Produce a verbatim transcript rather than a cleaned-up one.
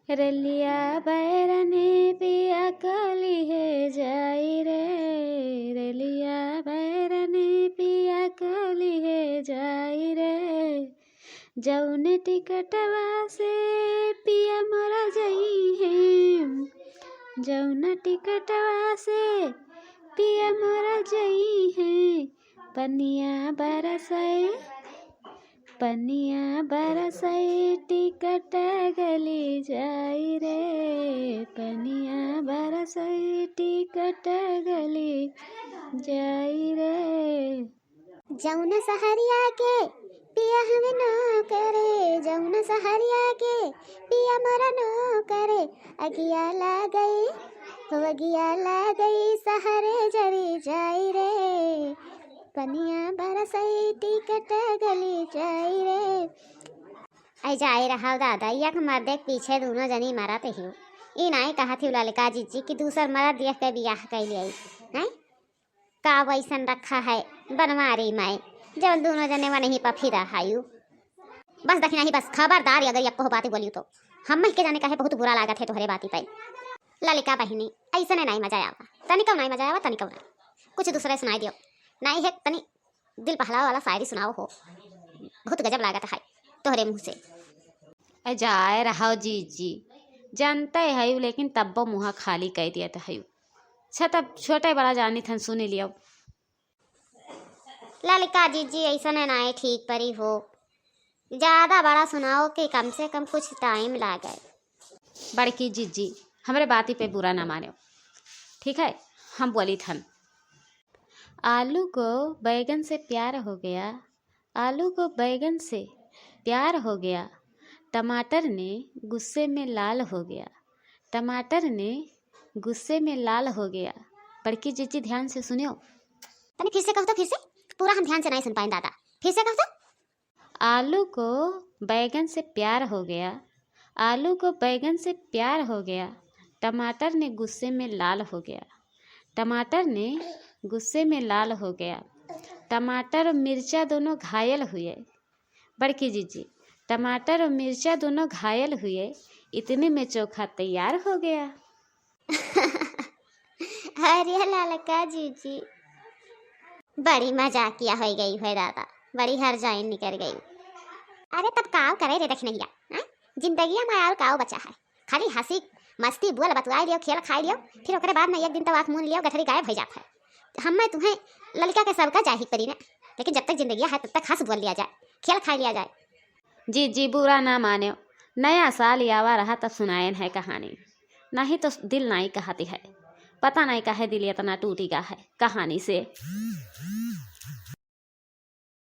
रेलिया बैरनी पिया को लिहे जाई रे, रेलिया बैरनी पिया को लिहे जाई रे। जौन टिकटवा से पिया मोरा जइहें, जौन टिकटवा से पिया मोरा जइहें, पनिया बरसै, पनिया बरसै टिकट गली जाई रे, पनिया बरसै टिकट गली जाई रे। जौन सहरिया के पिया हमें नौकरे, जौन सहरिया के पिया मोरा नौकरे, अगिया लागई, हो अगिया लागई, सहरे जरी जाई रे, पनिया बरसई टिकट गली जाई रे। ऐ जाए रहा दादा, एक मर्दे के पीछे दूनो जनी मरत हियो। ई नाई कहत हियो ललका जिज्जी कि दूसर मर्द देख के बियाह कइ लेई, हैं? का वैसन रखा है बनवारी माई, जौन दूनो जने वनही पर फिरा हायु। बस दखिना ही बस, खबरदार अगर यक्को बात बोलियो तो। हम के जाने काहे बहुत बुरा लागत है तोहरे बाती पे। ललिका बहिनी, ऐसने नाई मजा आवा, तनिको नाई मजा आवा, तनिको नाई। कुछ दूसरे सुनाई दियो, नाई है तनी दिल बहलावे वाला शायरी सुनाओ हो, बहुत गजब लागत है तोहरे मुँह से। ऐ जाए रहो जिज्जी, जानते हयू लेकिन तब्बो मुँह खाली कइ दियत हयू। अच्छा तब छोटे बड़ा जानित हन, सुनि लियो। ललिका जिज्जी, ऐसने नाई ठीक परी हो, ज्यादा बड़ा सुनाओ कि कम से कम कुछ टाइम लागे। बड़की जिज्जी, हमरे बाती पे बुरा ना मानेउ, ठीक है? हम बोलित हन। आलू को बैगन से प्यार हो गया, आलू को बैगन से प्यार हो गया, टमाटर ने गुस्से में लाल हो गया, टमाटर ने गुस्से में लाल हो गया। बड़की जिज्जी ध्यान से सुनियो। तनी फिर से कहो तो, फिर से। पूरा हम ध्यान से नाई सुन पाएन दादा, फिर से कहो तो। आलू को बैगन से प्यार हो गया, आलू को बैगन से प्यार हो गया, टमाटर ने गुस्से में लाल हो गया, टमाटर ने गुस्से में लाल हो गया, टमाटर और मिर्चा दोनों घायल हुए। बड़की जिज्जी, टमाटर और मिर्चा दोनों घायल हुए, इतने में चोखा तैयार हो गया। अरे ललका जिज्जी, बड़ी मजाकिया होइ गई है दादा, बड़ी हरजाइन निकर गई। अरे तब काव करे रे दखिनहिया, हैं? जिंदगिया में और काव बचा है? खाली हँसी, मस्ती, बोल बतुआई लियो, खेल खाई लियो, फिर ओकरे बाद में एक दिन तो आँख मून लियो, गठरी गायब होइ जात है। हम्मे तुहें ललिका के सबका जाही परी ने, लेकिन जब तक जिंदगिया है तब तक हँस बोल लिया जाए, खेल खाई लिया जाए। जिज्जी बुरा ना मानेउ, नया साल आवा रहा तब सुनाएन है कहानी, नहीं तो दिल नाई कहती है। पता नाई काहे दिल इतना टूटी गा है कहानी से।